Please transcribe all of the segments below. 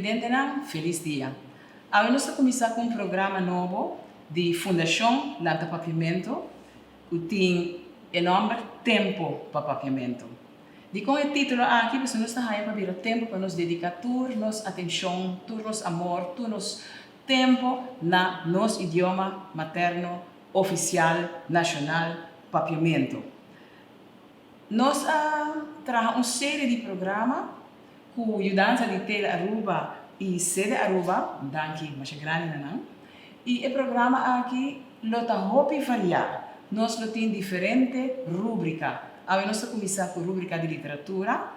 Televidentenan, felis dia. Awe nos ta kuminsá ku un programa nobo di Fundashon Lanta Papiamentu ku tin e nòmber Tempo pa Papiamentu. Dikon e título aki? Pasobra nos ta haña pa bira tempu pa nos dediká tur nos atenshon, tur nos amor, tur nos tempu na nos idioma materno ofisial nashonal, Papiamentu. Nos a traha un serie di programa ku yudansa di Tele Aruba i Sede Aruba, un danki masha grandi na nan. I e programa aki lo ta hopi variá. Nos lo tin diferente rúbrika. Awe nos ta kuminsá ku rúbrika di literatura.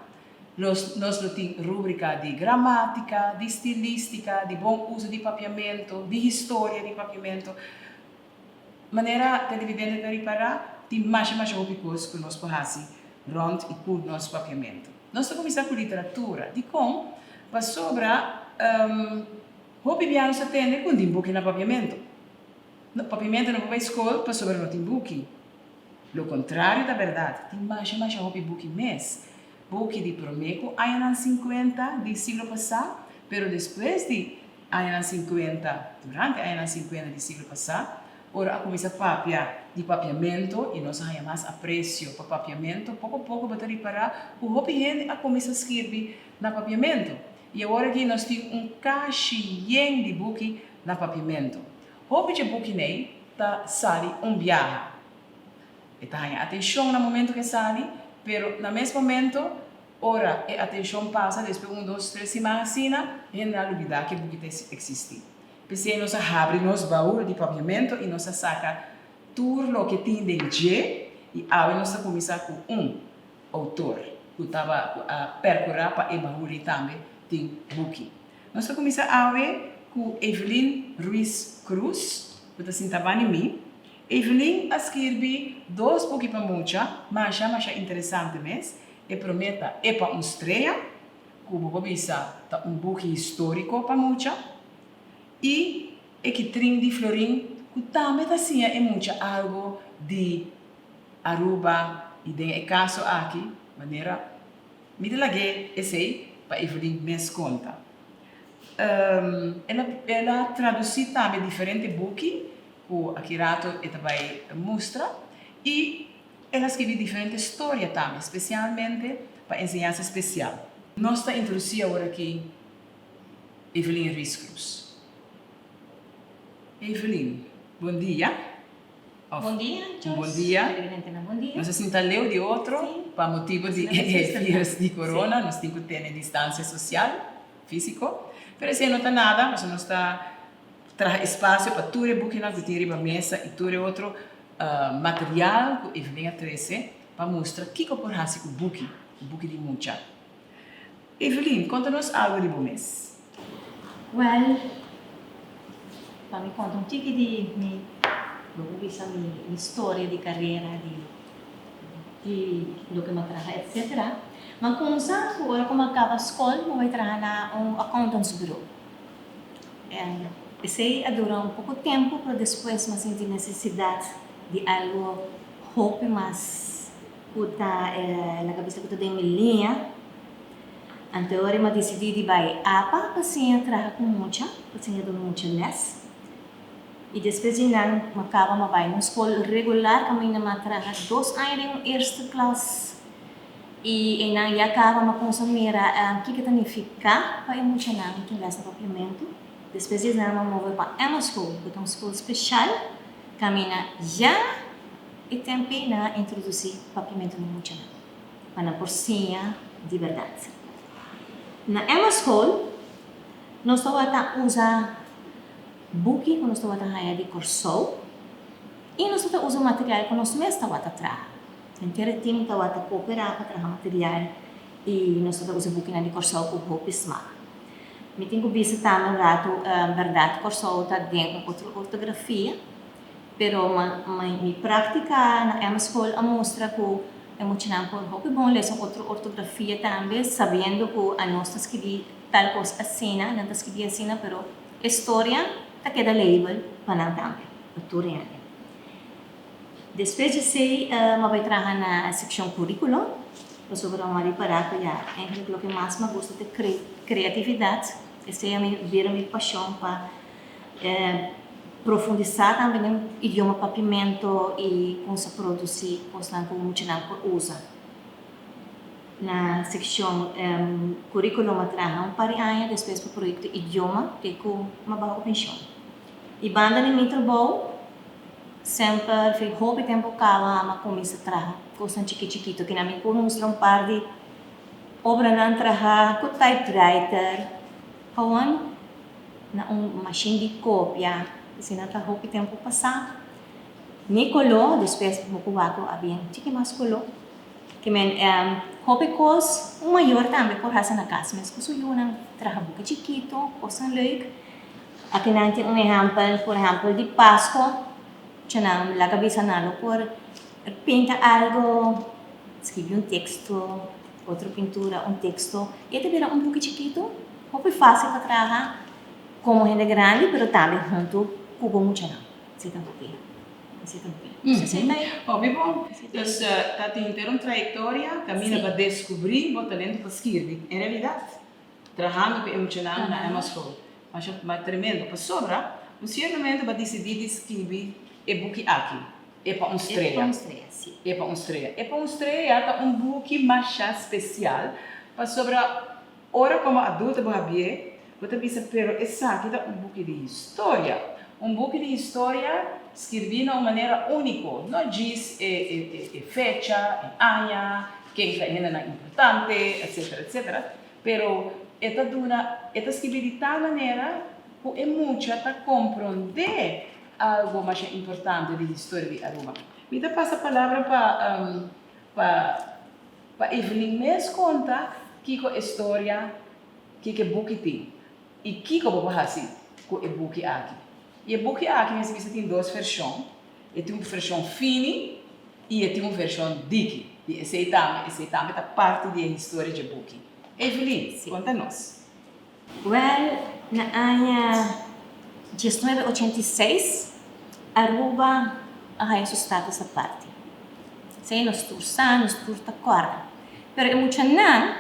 Nos nos lo tin rúbrika di gramátika, di stilístika, di bon uso di papiamentu, di historia di papiamentu. Manera televidente ta ripará, tin masha masha hopi kos ku nos por hasi rònt i ku nos papiamentu. Nos ta kuminsá ku literatura. Dikon? Pasobra hopi bia nos ta tende ku no tin buki na papiamentu. Papiamentu no por bai skol pasobra no tin buki. Lo kontrario ta bèrdat, tin masha masha hopi buki mes. Buki di promé ku añanan sinkuenta di siglo pasá, pero despues di añanan sinkuenta, durante añanan sinkuenta di siglo pasá, ora a kuminsá papia di papiamentu i nos a haña mas apresio pa papiamentu, poko poko bo ta ripará ku hopi hende a kuminsá skirbi na papiamentu. I awor aki nos tin un kashi yen di buki na papiamentu. Hopi dje bukinei ta sali un biaha. E ta haña atenshon na momentu ku e sali, pero na mes momento ora e atenshon pasa despues un, dos, tres siman asina, e hende a lubidá ku e buki ta eksistí. P'esei nos a habri nos baul di papiamentu i nos a saka tur loke tin den dje i awe nos ta kuminsá ku un outor ku taba ku a pèrkurá pa e baul ei tambe tin buki. Nos ta kuminsá awe ku Evelyn Ruiz Cruz ku ta sinta bani mi. Evelyn a skirbi dos buki pa mucha, masha masha interesante mes. E promé ta Epa un strea, ku bo por bisa ta un buki históriko pa mucha, i E kitrin di Florin, ku tambe ta siña e mucha algu di Aruba i den e kaso aki, manera mi ta lag'é esei pa Evelyn mes konta. El a tradusí tambe diferente buki ku aki rato e ta bai mustra i el a skibi diferente storia tambe, spesialmente pa enseñansa spesial. Nos ta introdusí awor aki Evelyn Ruiz Cruz. Evelyn, bon dia. Of Bon dia, Joyce. Bon dia. Televidentenan, bon dia. Nos a sinta leu di otro Sí. pa motibu di Asina e mester ta. virus di Sí. corona. Nos tin ku tene distansia sosial, físiko. Pero esei no ta nada, pasobra nos ta Traha espasio pa tur e bukinan ku tin riba mesa i tur e otro material ku Evelyn a trese pa mustra kiko por hasi ku buki, ku buki di mucha. Evelyn, konta nos algu di bo mes. Wèl, pa mi konta un tiki di mi, bo por bisa mi storia di karera, di di loke mi a traha etsetera. Mi a kumsa ku ora ku mi a kaba skol mi a bai traha na un accountantsbureau. Esei a dura un poko tempu, pero despues mi a sinti nesesidat di algu hopi mas ku ta laga bisa ku ta den mi liña. Anto ora mi a disidí di bai apa pa siña traha ku mucha, pa siña duna mucha lès. I despues di nan mi a kaba mi a bai na un skol regular kaminda mi a traha dos aña den un eerste klas. I einan ya kaba mi a kumsa mira kiko ta nifiká pa e muchanan tin lès na papiamentu. Despues di esnan mi a move pa Emma School, ku ta un skol speshal kaminda ya e tempi nan a introdusí papiamentu na muchanan pa nan por siña di bèrdat. Na Emma School nos tabata usa buki ku nos tabata haña di Kòrsou i nos tabata usa material ku nos mes tabata traha. Henter e tim tabata kooperá pa traha material i nos tabata usa bukinan di Kòrsou ku hopi smak. Mi tin ku bisa tambe un ratu, bèrdat Kòrsou ta den un otro ortografia, pero mi práktika na Emma-skol a mustra ku e muchanan por hopi bon lesa un otro ortografia tambe, sabiendo ku anos ta skibí tal kos asina, nan ta skibí asina, pero e storia ta keda leibel pa nan tambe, pa tur hende. Despues di esei mi a bai traha na sekshon kurikulo, pasobra mi a ripará ku ya, eigenlijk loke mas mi a gusta ta kreatividat. Esei a mi bira mi pashon pa profundisá tambe den idioma papiamento i kon sa produsí kosnan ku muchanan por usa. Na sekshon Curriculum a traha un par di aña despues pa proyekto Idioma te ku m'a baha ku penshon. I banda di mi trabou semper fi hopi tempu kaba m'a kuminsá traha kosnan chiki chikito kina mi por mustra un par di obranan traha ku typewriter gewoon na un mashin di kopia asina ta hopi tempu pasá. Ni koló despues bo ku wak ku a bin chiki mas koló. Ke men hopi kos un mayor tambe por hasi na kas mes ku su yunan, traha buki chikito, kosnan leuk. Akinan tin un ehèmpel, por ehèmpel di Pasko, chanan laga bisa nan lo por pinta algo, skibi un teksto, otro pintura, un teksto, i e ta bira un buki chikito, hopi fásil pa traha komo hende grandi pero tambe huntu ku bo muchanan. Si ta hopi. Hopi bon. Dus ta tin henter un trayectoria caminda pa descubri bo talento pa skirbi. En realidad, trahando cu e muchanan na Emma School. Masha tremendo. Pasobra, un cierto momento bo a dicidi di skirbi e buki aki, E pa un strea. E pa un strea. E pa un strea ta un buki masha special pasobra Ora komo adulto bo habié, bo ta bisa, Pero esaki ta un buki di historia. Un buki di historia skirbí na un manera úniko, no djis e fecha, e aña, ken ta e hendenan importante, etcetera, etcetera, pero e ta duna, e ta skirbí di tal manera ku e mucha ta komprondé algu masha importante di historia di Aruba. Mi ta pasa palabra pa pa. Pa Evelyn mes konta kiko e storia, kiko e buki tin i kiko bo por hasi ku e buki aki. I e buki aki mester bisa tin dos vershon, e tin un vershon fini i e tin un vershon diki. I esei tambe, esei tambe ta parti di e historia dje buki. Evelyn, konta nos. Wèl, na aña 1986 Aruba a haña su status aparte. Esei nos tur sa, nos tur ta kòrda. Pero e muchanan,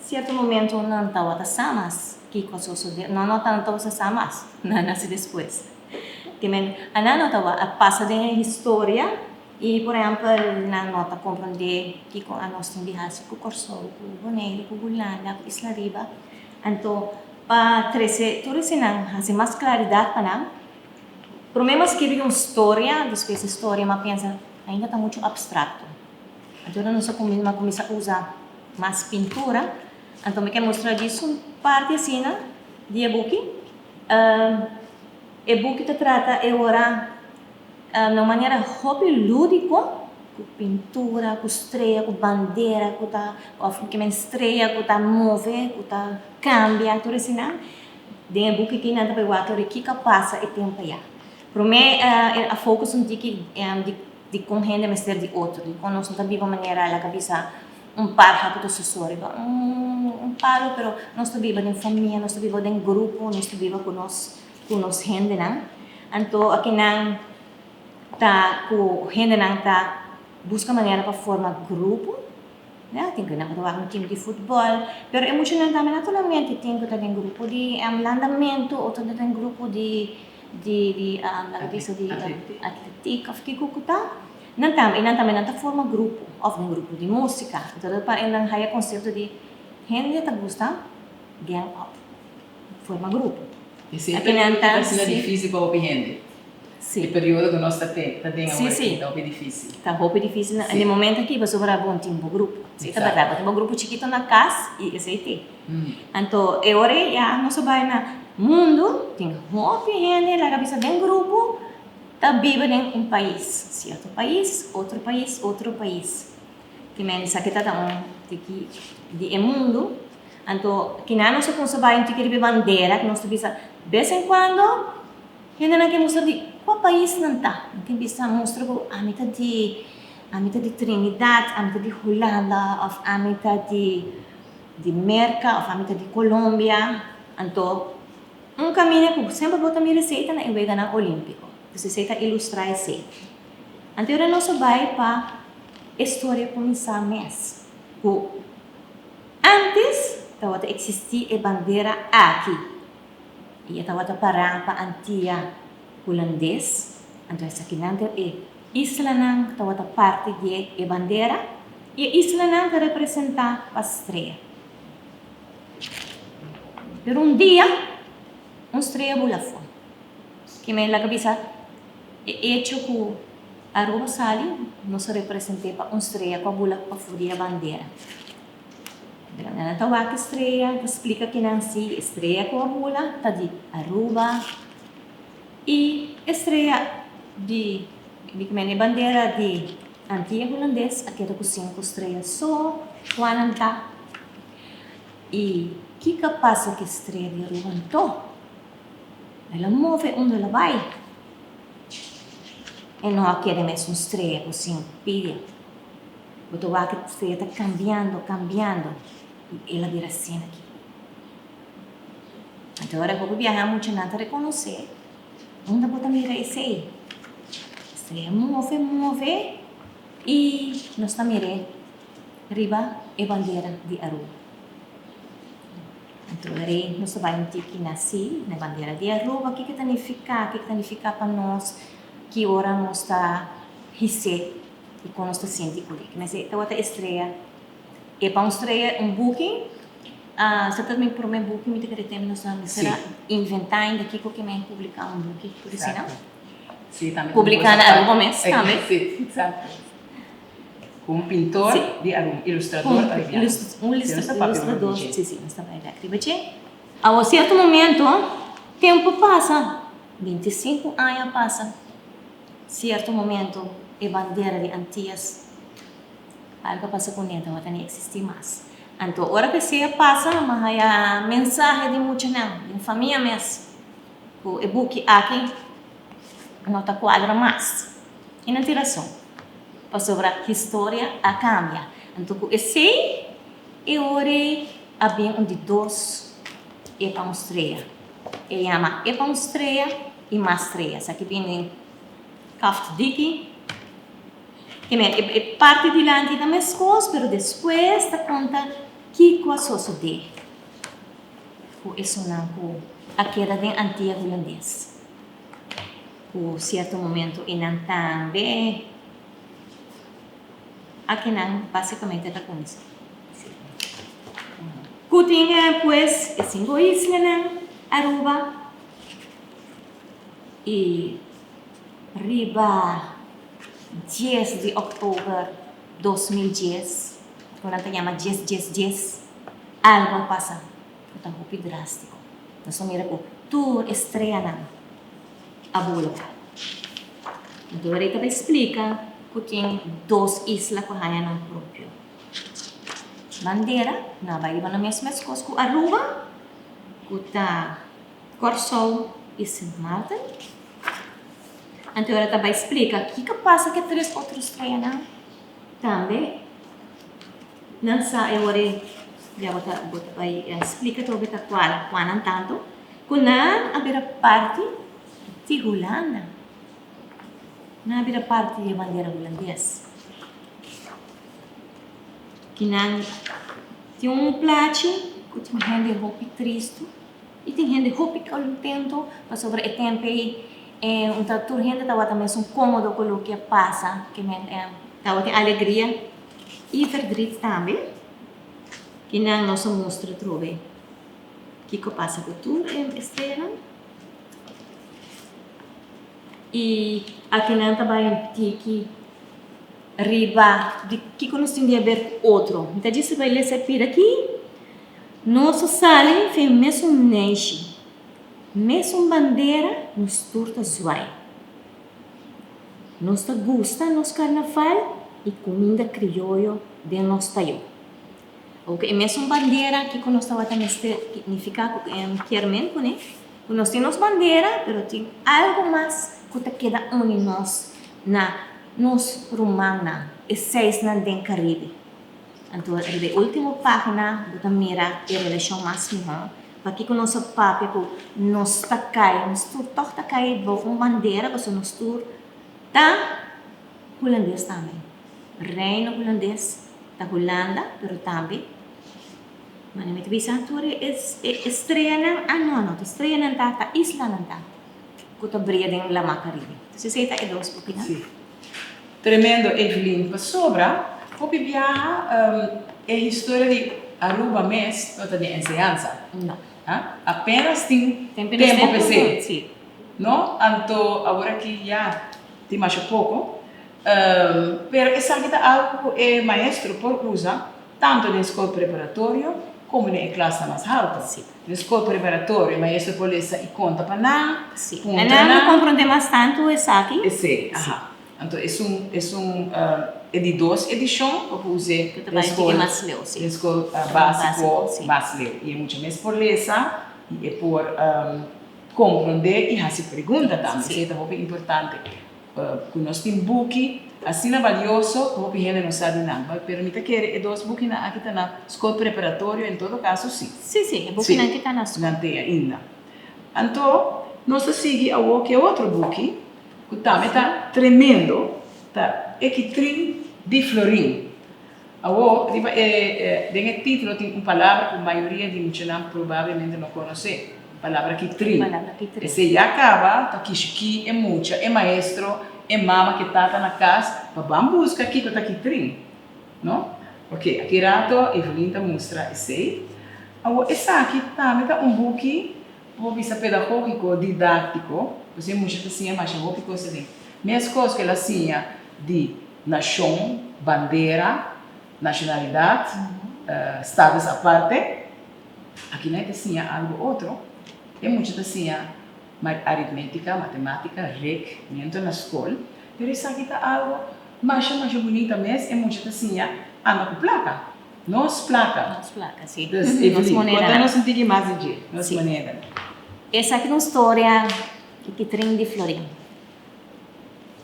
sierto momento nan tabata sa mas kiko a sosodé. No, no tanto tabata sa mas, nan a nase despues. Te men, anan no tabata a pasa den e historia. I por ehèmpel nan no ta komprondé kiko anos tin di hasi ku Kòrsou, ku Boneiru, ku Hulanda, ku Isla Riba. Anto pa trese tur esenan hasi mas klaridat pa nan, promé mi a skibi un storia, despues e storia mi a pensa ainda ta muchu apstrakto. Anto ora nos a mi a kuminsá usa mas pintura, anto mi ke mustra djis un parti asina di e buki. E buki ta trata e ora. Na un manera hopi lúdiko, ku pintura, ku strea, ku bandera ku ta òf ke men strea ku ta move, ku ta kambia, tur eseinan. Den e buki aki nan ta bai wak ora kiko a pasa e tempu aya. Promé a focus un tiki di kon hende mester di otro, di kon nos no ta biba manera laga bisa un parha ku ta sosó riba un palo, pero nos ta biba den famia, nos ta biba den grupo, nos ta biba ku nos. Ku nos hendenan. Anto akinan ta ku hendenan ta buska manera pa forma grupo, ya, tin ku nan ku ta wak un tim di futbòl, pero e muchanan tambe naturalmente tin ku ta den grupo di landamentu, otro ta den grupo di di di laga bisa di atletik òf kiko ku ta, nan tambe i nan tambe nan ta forma grupo òf den grupo di músika. Anto pa nan haya konsepto di hende ta gusta gang up. Forma grupo. Esei ta asina difícil pa hopi hende. E periodo ku nos ta den awor aki ta hopi difícil. Ta hopi difícil na e momento aki pasobra bo no tin bo grupo. Si ta berdad, bo tin bo grupo chikito na kas i esei tin. Anto e ora ei ya nos a bai na mundu, tin hopi hende laga bisa den grupo ta biba den un pais, sierto pais, otro pais, otro pais. Ki men esaki ta ta un tiki di e mundu. Anto kina nos a kumsa bai un tiki riba e bandera ku nos ta bisa bes en kuando hendenan ke mustra di kua pais nan ta. Nan ke bisa mustra ku ami ta di ami ta di Trinidad, ami ta di Hulanda òf ami ta di di Merka òf ami ta di Colombia. Anto un kaminda ku semper bo ta mira esei ta na e weganan olímpiko. Pues esei ta ilustrá esei. Anto ora nos a bai pa e storia kuminsá mes ku. Antes tabata eksistí e bandera aki i e tabata pará pa Antia Hulandes, anto esakinan ta e islanan ku tabata parti di e bandera i e islanan ta representá pa strea. Pero un dia un strea bula afó. Kimen laga bisa e echo ku Aruba sali nos a represent'é pa un strea ku a bula pafó di e bandera. Nan ta wak e strea, ta splika kinan si e strea ku a bula ta di Aruba i e strea di kimen e bandera di Antia Hulandes a keda ku sinku strea so kua nan ta. I kiko a pasa ku e strea di Aruba anto? El a move unda el a bai. E no a keda mesun strea ku sin pidia. Bo ta wak e strea ta kambiando, kambiando i el a bira asina aki. Anto ora hopi biaha muchanan ta rekonosé unda bo ta mira esei. Strea move, move i nos ta mir'é riba e bandera di Aruba. Anto rei nos ta bai un tiki na si, na bandera di Aruba, kiko ta nifiká, kiko ta nifiká pa nos, ki ora nos ta his'é i kon nos ta sinti ku e. Mester tabata e strea, e pa un strea, un buki, sa ta mi promé buki mi ta kere tempu nos ta mester a inventá ainda kiko ke men publiká un buki, por asina. Publiká na Aruba mes tambe. Ku un pintor di Aruba, ilustrador arubiano. Un ilustrador, si, si, nos ta bai bek riba dje. Awor sierto momento, tempu pasa, bintisinku aña pasa, sierto momento e bandera di Antias, algu a pasa kuné, tabata ni eksistí mas. Anto ora ku esei a pasa, mi a haya mensahe di muchanan, di un famia mes, ku e buki aki no ta kuadra mas. I nan tin rason, pasobra historia a kambia. Anto ku esei, e ora ei a bin un di dos e pa un strea. E yama e pa un strea i mas strea. Esaki bin den kaft diki. Ke men, e parti dilanti ta meskos, pero despues ta konta kiko a sosodé ku esunnan ku a keda den Antia Hulandes. Ku sierto momento i nan tambe akinan basikamente ta kuminsá. Ku tin pues e sinku islanan, Aruba i riba dies di òktober 2010, ku nan ta yama dies dies dies, algu a pasa ku ta hopi drástiko. Nos a mira ku tur e streanan a bula. Anto ora ta bai splika ku tin dos isla ku haña nan propio bandera, nan a bai riba nan mes meskos ku Aruba, ku ta Kòrsou i Sint Maarten. Anto ora ta bai splika kiko pasa ku e tres otro streanan tambe. Nan sa e ora ei ya bo ta bo ta bai splika tobe ta kual kuanan tantu ku nan a bira parti di Hulanda. Nan a bira parti di e bandera hulandes. Ki nan tin un plachi ku tin hende hopi tristu i tin hende hopi kontento pasobra e tempu ei e un ta tur hende tabata mesun komodo ku loke a pasa ke men tabatin alegria. I verdriet tambe. Kinan nos a mustra atrobe kiko pasa ku tur e estreanan. I akinan ta bai un tiki riba di kiko nos tin di haber ku otro. Mi ta djis bai lesa e pida aki. Nos a sali fen mesun neishi, mesun bandera, nos tur ta zwai. Nos ta gusta nos karnaval i kuminda krioyo den nos tayo. Oke, e mesun bandera kiko nos tabata mester nifiká ku kier men kuné? Ku nos tin nos bandera, pero tin algu mas ku ta keda uni nos na nos rumannan, e seisnan den Karibe. Anto riba e último página bo ta mira e relashon mas mihó. Pakiko nos a papia ku nos ta kai, nos tur tòg ta kai bou un bandera pasobra nos tur ta hulandes tambe. Reino Hulandes ta Hulanda pero tambe. Mane mi ta bisa tur e e streanan, ah no no ta streanan ta, ta islanan ta ku ta bria den Lamá Karibe. Entonces esei ta e dos bukinan. Sí. Tremendo Evelyn, pasobra hopi biaha e historia di Aruba mes no ta den enseñansa. No. Ha? Apenas tin tempo p'esei. Sí. No? Anto awor aki ya tin masha poko. Pero esaki ta algo ku e maestro por usa tanto den skol preparatorio komo den e klasnan mas halto. Sí. Den skol preparatorio e maestro por lesa i konta pa nan, Sí. puntra En nan nan. lo komprondé mas tantu esaki. Esei, aha. Anto esun esun e di dos edishon pa por us'é Ku ta den bai un tiki skol mas leu, sí. den skol Básiko, básiko sí. mas leu. I e mucha mes por lesa i e por komprondé i hasi pregunta tambe. Sí. Esei ta hopi importante. Ku nos tin buki asina balioso ku hopi hende no sa di nan. Pero mi ta kere e dos bukinan aki ta na skol preparatorio en todo kaso si. Sí, sí, e bukinan aki ta na skol. Nan tin ainda. Anto nos ta sigui awor ku e otro buki ku tambe ta tremendo, ta E Kitrin di Florin. Awor riba e den e titulo tin un palabra ku mayoria di muchanan probablemente no konosé, palabra kitrin. Palabra kitrin. Esei ya kaba ta kishikí e mucha, e maestro, e mama ku e tata na kas pa ban buska kiko ta kitrin. No? Oke, aki rato Evelyn ta mustra esei. Awor esaki tambe ta un buki por bisa pedagógiko, didáktiko, pasobra e mucha ta siña masha hopi kos aden. Meskos ku el a siña di Nashon, bandera, nashonalidat, status aparte. Aki nan e ta siña algu otro. E mucha ta siña aritmétika, matemátika, rek, miento na skol. Pero esaki ta algu masha masha bunita mes. E mucha ta siña anda ku plaka. Nos plaka. Nos plaka, si. Dus, Nos Evelyn, monedanan. konta nos un tiki mas di dje, nos Si. monedanan. Esaki ta un storia di Kitrin di Florin.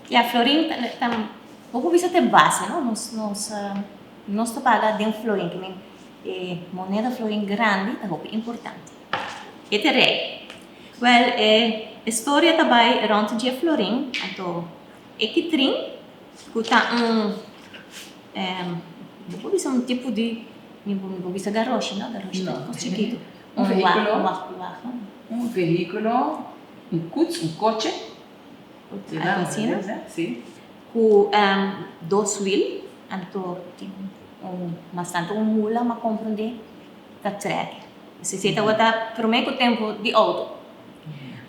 Ya, florin ta, bo por bisa ta e base, no? Nos, nos, nos ta paga den florin, ke men e moneda florin grandi ta hopi importante. E ta rei. Wèl, e storia ta bai rònt dje florin, anto e kitrin ku ta un, bo por bisa un tipo di, mi por bisa garoshi, no? Garoshi ta kos chikitu. Un vehíkulo. Un wagen. Un vehíkulo, un koets, un koche. Algo asina. Sí. Ku dos wiel, anto tin un mas tantu un mula m'a komprondé ta trèk. Esei tabata promé ku tempu di outo.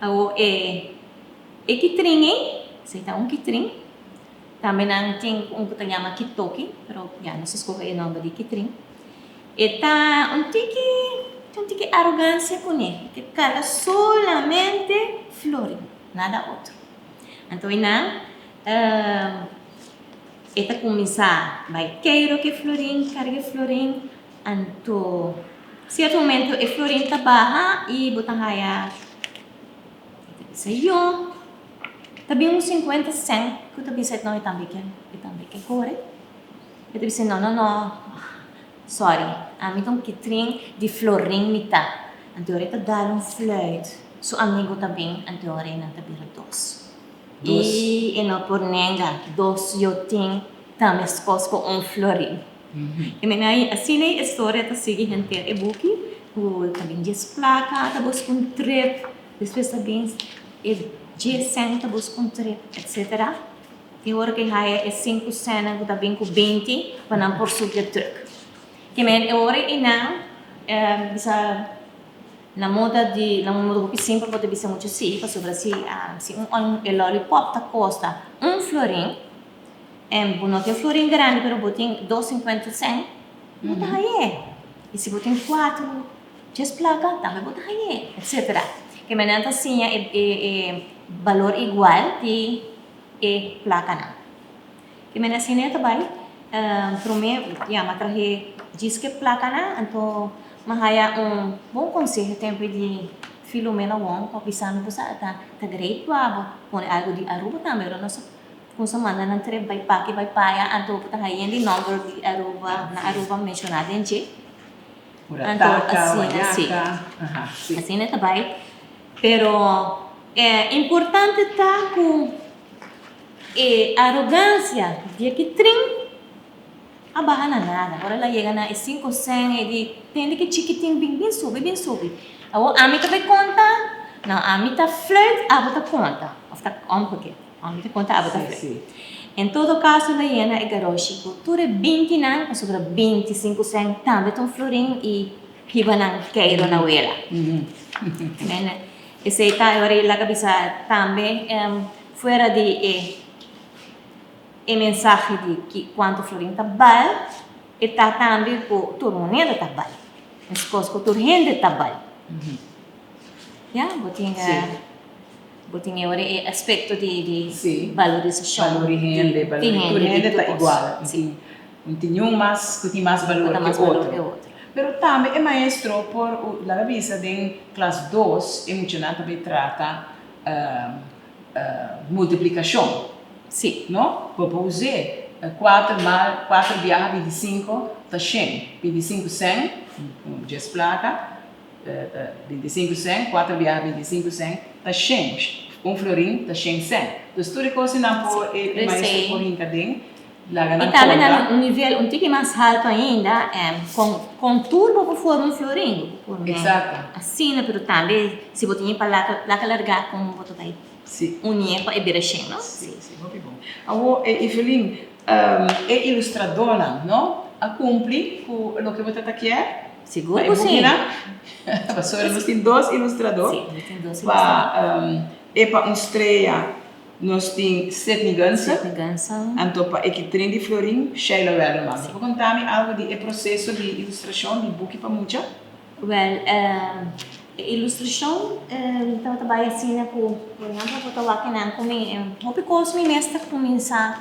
Awor e e kitrin ei, esei ta un kitrin, tambe nan tin un ku ta yama kitoki, pero ya nos a skohe e nòmber di kitrin. E ta un tiki, tin un tiki arogansia kuné, e ta karga solamente florin. Nada otro. Anto einan e ta kuminsá bai keiro ku e florin, karga e florin, anto sierto momento e florin ta baha i bo ta haya, e ta bisa yo, ta bin un sinkuenta sènt ku ta bisa no e tambe ke e tambe ke kore. E ta bisa no no no sorry ami ta un kitrin di florin mi ta. Anto ora e ta dal un fluit. Su amigo ta bin anto ora nan ta bira dos. Dos. I e no por nenga, dos yo tin ta meskos ku un florin. I mi nan asina e storia ta sigui henter e buki ku ta bin dies plaka ta buska un trip, despues ta bin e dies sèn ta buska un trip, etsetera. Tin ora ku e haya e sinku sènnan ku ta bin ku binti pa nan por subi e trùk. Ke men e ora ei nan bisa. Na moda di, na un modo hopi simpel bo ta bisa mucha si, pasobra si si un e lollipop ta kosta un florin en bo no tin florin grandi pero bo tin dos sinkuenta sèn, bo ta hañ'é. I si bo tin kuatro djes plaka tambe bo ta hañ'é, etsetera. Ke manera ta siña e e balor igual di e plakanan. Ke manera asina e ta bai, promé ya mi a trahe djis ke plakanan anto Mi haya un bon conseho tempo di Filomena Wong cu a bisa mi cu sa ta ta great pa bo pone algo di Aruba tambe ora nos a cuminsa manda nan trip bay paki bay paya anto bo ta haya yen di nomber di Aruba na Aruba menciona den dje anto Urataca, asina si Guayaca, aha, si. Asina ta bay pero e importante ta cu e arogancia di e kitrin. A baha na nada. Ora el a yega na e sinku sen e di, Tende ki chikitin bin bin subi bin subi. Awor ami ta bai konta? No, ami ta fluit, abo ta konta. Of ta omgekeerd, ami ta konta, abo ta fluit. En todo kaso el a yena e garoshi ku tur e bintinan, pasobra 25 sen tambe ta un florin i hiba nan keiro na wela. Esei ta e ora el a laga bisa tambe fuera di e. E mensahe di ki kuantu florin ta bal, e ta tambe ku tur moneda ta bal. Meskos ku tur hende ta bal. Ya, bo tin bo tin e ora e aspekto di di balorisashon. Balor di hende, balor di tur hende ta igual. No tin niun mas ku tin mas balor ke otro. Pero tambe e maestro por laga bisa den klas dos e muchanan ta bay trata multiplikashon. Sí. No? Bo por us'é. Kuater mal, kuater biaha 25 ta shen. 25 sèn, un djes plaka, 25 sèn, kuater biaha 25 sèn ta shen. Un florin ta shen sèn. Dus tur e kosnan por e maestro por hinka den, laga nan I tambe konta. Na un nivel un tiki mas haltu ainda, kon kon tur bo por forma un florin. Bo por forma Exacto. asina, pero tambe si bo tin e palaka plaka larga kon bo ta bai Sí. unie pa e bira shen, no? Sí, sí, hopi bon. Awor, Evelyn, e ilustradornan, no, a cumpli cu loke bo ta ta kier? Sigur Pa e cu sí. bukinan? Pasobra nos tin dos ilustrador. Sí, nos tin dos Pa ilustrador. e pa un strea nos tin Sidney Gunson. Sidney Gunson. Anto pa e kitrin di florin, Sheila Werleman. Bo por conta mi algo di e proceso di ilustracion di buki pa mucha? Wèl, e ilustrashon tabata bai asina ku, por ehèmpel, bo ta wak nan ku mi hopi kos mi mes ta kuminsá,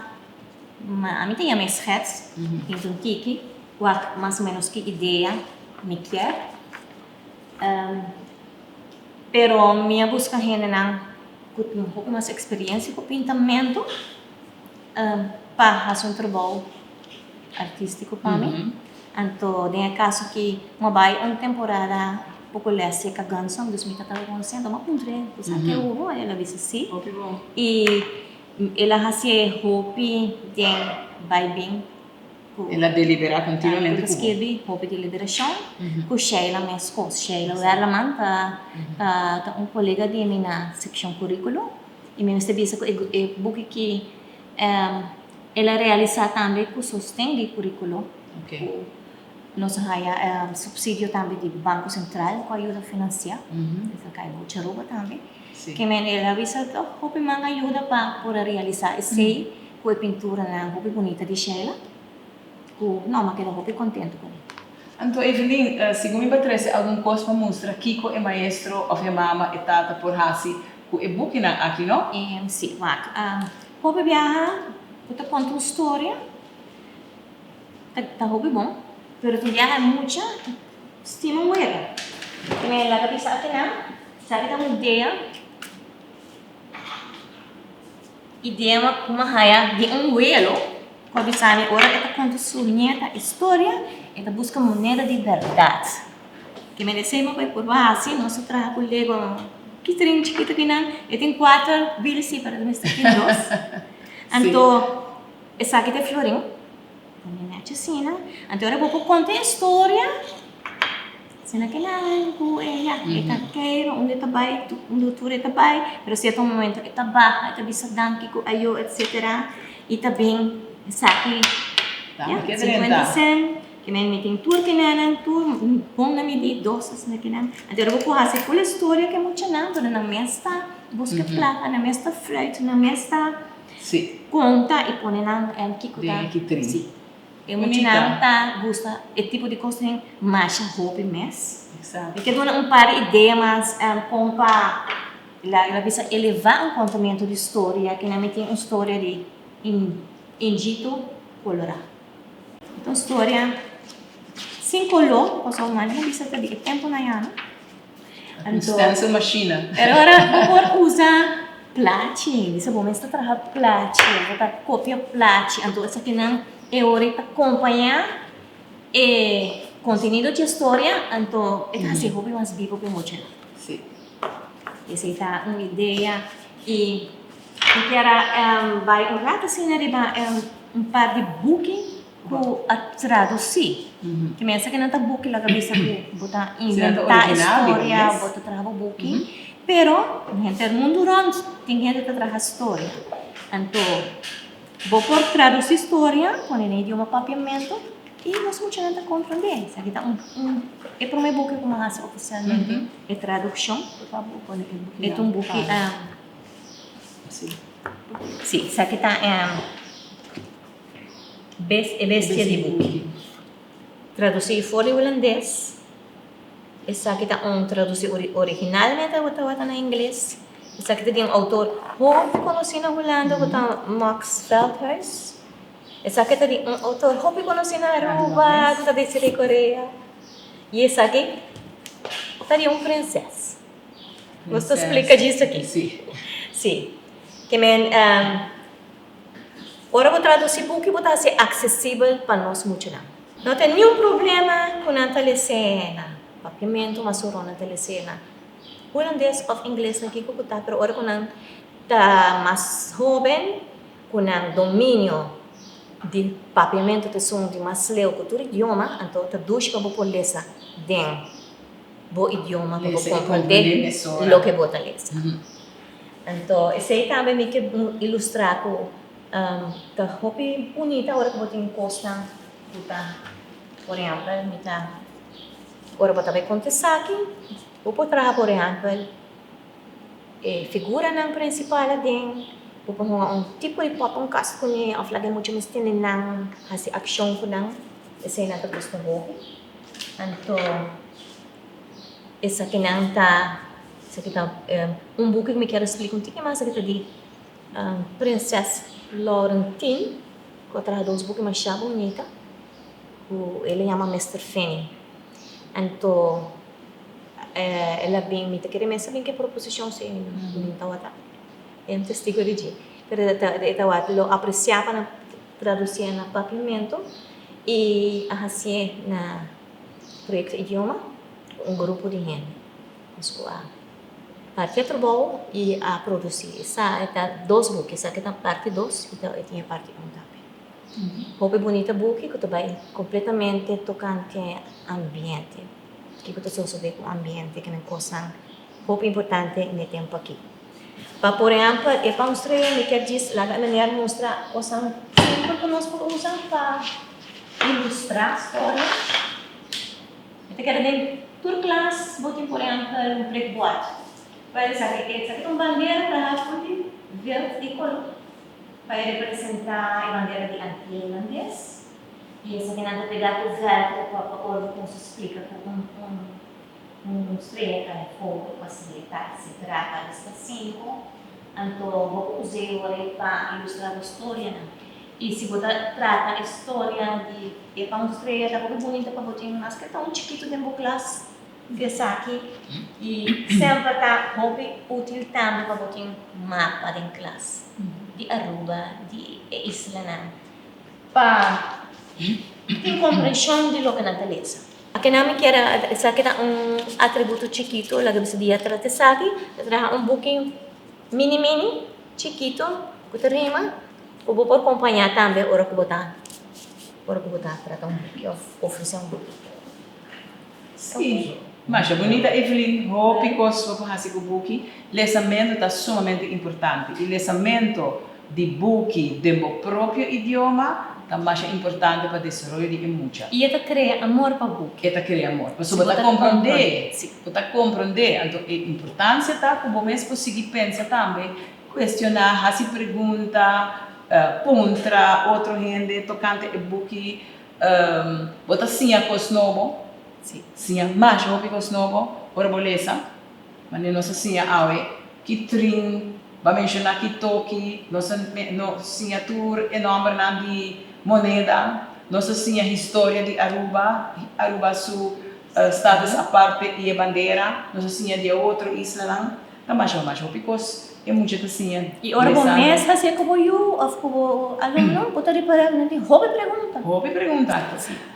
ma ami ta yama e schets, pinta un tiki, wak mas o ménos ki idea mi kier. Pero mi a buska hendenan ku tin hopi mas eksperensia ku pintamentu pa hasi un trabou artístiko pa mi. Anto den e kaso aki mi a bai un temporada poko les serka Gunson, dus mi ta tabata konsiente, mi a puntr'é, bo sa ke hubo? El a bisa si. I el a hasié hopi den bai bin ku. El a deliberá kontinuamente ku bo. Skirbi hopi deliberashon ku Sheila meskos. Sheila Werleman ta ta un kolega di mi na sekshon kurikulo i mi mester bisa ku e buki ki El a realisá tambe ku sosten di kurikulo ku nos a haya supsidio tambe di Banko Sentral ku a yuda finansiá. Esaki kai bocha Aruba tambe. Ke men el a bisa tòg hopi man a yuda pa por a realisá esei ku e pinturanan hopi bunita di Sheila ku no mi a keda hopi kontentu kuné. Anto Evelyn, segun mi bo a trese algun kos pa mustra kiko e maestro òf e mama, e tata por hasi ku e bukinan aki, no? Si, wak. Hopi biaha bo ta konta un storia, ta ta hopi bon, pero tin biaha e mucha stima un wega. Mi laga bisa akinan, sa ki ta un idea, idea ku mi a haya di un welo ku a bisa mi ora e ta konta su nieta e storia, e ta buska moneda di bèrdat. Ke meresé bo bai purba hasi, nos a traha ku lego kitrin chikito kinan, e tin kuater bil si pero ta mester tin dos. Anto esaki ta e florin, pone nechi asina, anto ora bo por konta e storia, asina kinan ku e ya, e ta keiro unda e ta bai, unda tur e ta bai, pero sierto momento e ta baha, e ta bisa danki ku ayo etcetera, i ta bin esaki ya, 50 cent. Ke men mi tin tur kinenan, tur bon na midi, dos asina kinan. Anto ora bo por hasi ful historia ku e muchanan, pero nan mes ta buska plaka, nan mes ta fruit, nan mes ta konta i pone nan kiko ta. Si. E muchanan ta gusta e tipo di kosnan masha hopi mes. Mi ke duna un par di idea mas kon pa laga bisa elevá un kontamentu di storia, kinan mi tin un storia di Injito Colorá. Ta un storia sin koló, pasobra mane bo bisa ta di e tempunan ya no. Un stencil machine. Pero ora bo por usa plachi, bisa bo mes ta traha plachi, bo ta kopia plachi, anto esakinan e ora e ta kompañá e kontenido dje storia, anto e ta hasi hopi mas bibo pa e muchanan. Si. Esei ta un idea i Mi kier a bai un rato asina riba un par di buki. Ku a tradusí. Ki mester ku nan ta buki laga bisa ku bo ta inventá e storia, bo ta traha bo buki. Pero henter mundu rònt tin hende ta traha storia. Anto bo por tradusí storia pone na idioma papiamentu i nos muchanan ta komprondé. Esaki ta un un e promé buki ku mi a hasi ofisialmente e tradukshon. E ta un buki. Sí, esaki ta E bestia di buki. Tradusí for di hulandes. Esaki ta un tradusí originalmente tabata na ingles. Esaki ta di un outor hopi konosí na Hulanda ku ta Max Veldhuis. Esaki ta di un outor hopi konosí na Aruba ku ta Desiree Correa. I esaki ta di un prinses. Nos ta splika djis aki. Sí. Ke men. Ora bo tradusi buki bo ta hasi aksesibel pa nos muchanan. No tin niun problema ku nan ta lese na papiamentu mas ora nan ta lese na hulandes òf ingles na kiko ku ta pero ora ku nan ta mas hoben ku nan dominio di papiamentu ta esun di mas leu ku tur idioma anto ta dushi pa bo por lesa den bo idioma pa bo komprende loke bo ta lesa. Anto esei tambe mi ke ilustrá ku ta hopi bunita ora ku bo tin kosnan ku ta, por ehèmpel mi ta ora bo ta bai konta esaki bo por traha por ehèmpel e figuranan prinsipal aden, bo por hunga un tipo di pòpònkast kuné òf laga e mucha mes tene nan hasi akshon ku nan, eseinan ta gusta hopi. Anto esakinan ta. Esaki ta un buki ku mi kier a splika un tiki mas. Esaki ta di Prinses Laurentien ku a traha dos buki masha bunita ku el a yama Mister Feni. Anto el a bin, mi ta kere mes a bin ku e proposishon si mi tabata e testigo di dje. Pero e tabata lo apresiá pa nan tradusié na papiamentu i a hasié na Proyekto Idioma ku un grupo di hende. Nos ku a parti e trabou i a produsí esa e ta dos buki, esaki ta parti dos i ta e tin e parti un tambe. Hopi bunita buki ku ta bai kompletamente tokante ambiente, kiko ta sosodé ku ambiente, kinan kosnan hopi importante n'e tempu aki. Pa por ehèmpel e pan strea mi kier djis laga e manera mustra kosnan simpel ku nos por usa pa ilustrá storia. Mi ta keda den tur klas bo tin por ehèmpel un prikbord. Pa esaki esaki ta un bandera traha for di vilt i koló pa e representá e bandera di Antia Hulandes i esakinan ta pegá ku vèlkro pa pa ora bo kumsa splika ku un un un strea kai afó pa selektá etsetera pa lista sinku anto bo por us'é ora pa ilustrá bo storianan. I si bo ta trata e storia di e pan strea ta hopi bunita pa bo tin maske ta un chikitu den bo klas di esaki i semper ta hopi util tambe pa bo tin mapa den klas di Aruba di e islanan pa tin komprenshon di loke nan ta lesa. Akinan mi kier a esaki ta un atributo chikitu laga bisa dia trata esaki ta traha un buki mini mini chikitu ku ta rima. Ku bo por kompañá tambe ora ku bo ta ora ku bo ta trata un buki òf ofresé un buki. Sí, masha bunita Evelyn, hopi kos bo por hasi ku buki. Lesamentu ta sumamente importante i lesamentu di buki den bo propio idioma ta masha importante pa desaroyo di e mucha. I e ta krea amor pa buki. E ta krea amor, pasobra bo ta komprondé, bo ta komprondé. Anto e importansia ta ku bo mes por sigui pensa tambe Cuestioná, haci pregunta, puntra otro hende tocante e buki. Bo ta siña cos nobo, siña masha hopi cos nobo ora bo lesa. Manera nos a siña awe ki trin, bo a menciona ki toki, nos a siña tur e nombernan di moneda, nos a siña historia di Aruba, Aruba su status aparte y e bandera, nos a siña di e otro islanan. Ta masha masha hopi kos e mucha ta siña I ora bo mes hasié ku bo yu òf ku bo alumno, bo ta ripará ku nan tin hopi pregunta. Hopi pregunta.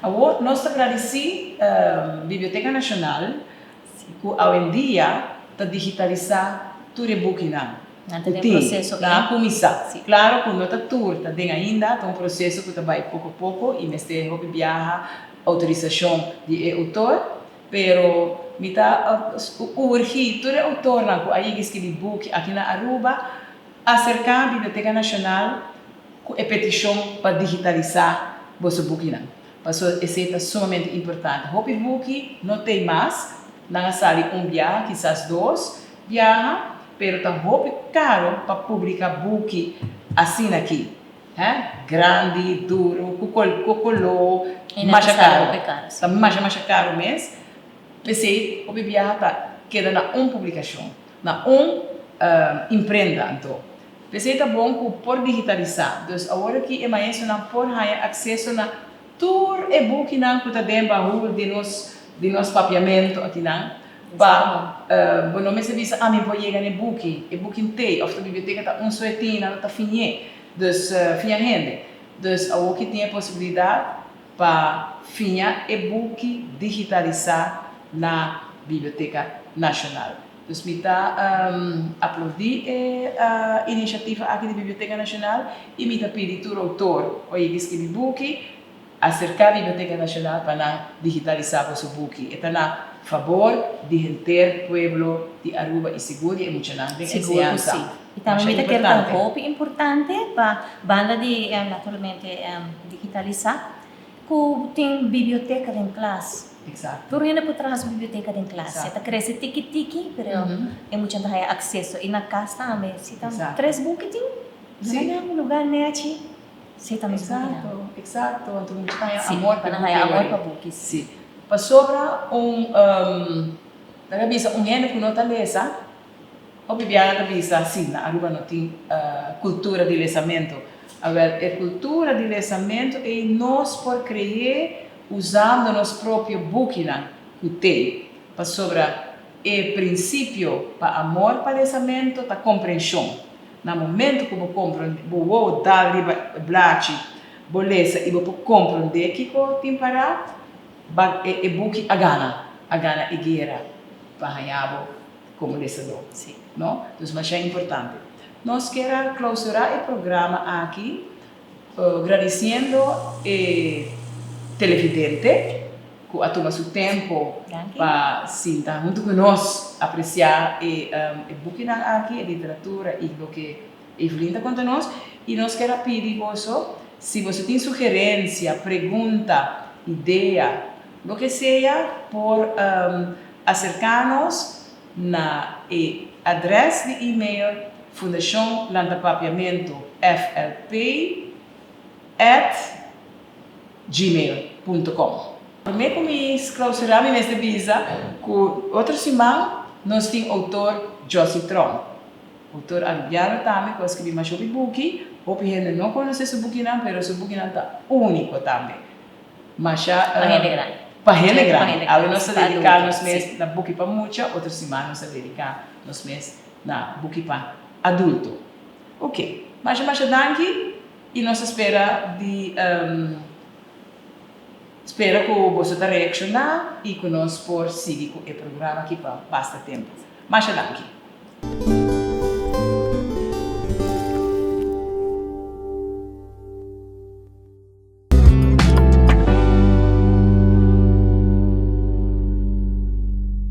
Awor nos ta gradisí Biblioteka Nashonal ku awendia ta digitalisá tur e bukinan. Nan ku ta den tin, proseso nan a ei. kuminsá. Sí. Klaro ku no ta tur ta den ainda, ta un proseso ku ta bai poko poko i mester hopi biaha outorisashon di e outor, pero mi ta urgi tur e outornan ku a yega skibi buki aki na Aruba aserká Biblioteka Nashonal ku e petishon pa digitalisá boso bukinan. Pasobra esei ta sumamente importante. Hopi buki no t'ei mas, nan a sali un biaha, kisas dos biaha, pero ta hopi karo pa publiká buki asina aki, hè, grandi, duru, ku ku koló, I nan ta masha sali karo. hopi karo, si. Ta masha masha karo mes. P'esei hopi biaha ta keda na un publikashon, na un imprenta anto. P'esei ta bon ku por digitalisá. Dus awor aki e maestronan por haña akseso na tur e bukinan ku ta den bahul di nos di nos papiamentu akinan pa bo no mester bisa ah mi por yega na e buki, e buki n'tei òf ta biblioteka ta un so e tin nan no ta fiñ'é. Dus fiña hende. Dus awor ki tin e posibilidat pa fiña e buki digitalisá na Biblioteka Nashonal. Dus mi ta aplaudí e inisiativa aki di Biblioteka Nashonal i mi ta pidi tur outor ku a yega skibi buki aserká Biblioteka Nashonal pa nan digitalisá boso buki. E ta na fabor di henter pueblo di Aruba i sigur di e muchanan den Sigur ku enseñansa. si. I tambe Masha mi ta kere ta importante. hopi importante pa banda di naturalmente digitalisá ku tin biblioteka den klas. Exacto. Tur hende por traha su biblioteka den klas. Exacto. E ta krese tiki tiki, pero e muchanan ta haya akseso. I na kas tambe, si ta Exacto. tres buki tin, Si. nan na un lugar nechi, si ta nos bukinan. Exacto, exacto. Anto mucha ta haya Si, amor pa pa e nan buki haya amor awor. pa buki, si. Si. Pasobra un, nan a bisa un hende ku no ta lesa, Hopi biaha ta bisa, si, na Aruba no tin cultura di lesamento. Awel, e cultura di lesamento ei nos por cre'é usando nos propio bukinan cu t'ei. Pasobra e principio pa amor pa lesamento ta comprension. Na momento cu bo comprende, bo wowo dal riba e blachi, bo lesa y bo por comprende kico tin pará, ba e buki a gana, a gana e guera pa haña bo Como lesadó. Sí. No? Dus masha importante. Nos kier a clausurá e programa aki gradiciendo e televidente cu a tuma su tempo Danki. pa sinta hunto cu nos aprecia e e bukinan aki, e literatura y loke Evelyn ta conta nos. Y nos kier a pidi boso si boso tin sugerencia, pregunta, idea, loke sea por Aserká nos na e adrès di e-mail Fundashon Lanta Papiamentu, FLP, at gmail punto com. Promé ku mi sklausurá mi mester bisa ku otro siman nos tin outor Jossy Tromp, outor arubiano tambe ku a skibi masha hopi buki, hopi hende no konosé su bukinan pero su bukinan ta úniko tambe. Masha Pa hende grandi. Pa hende grandi. Awe nos ta Pa dediká adulto, nos mes si. na buki pa mucha, otro siman nos ta dediká nos mes na buki pa adulto. Ok, masha masha danki i nos ta spera di spera ku boso ta reakshoná i ku nos por sigui ku e programa aki pa basta tempu. Masha danki.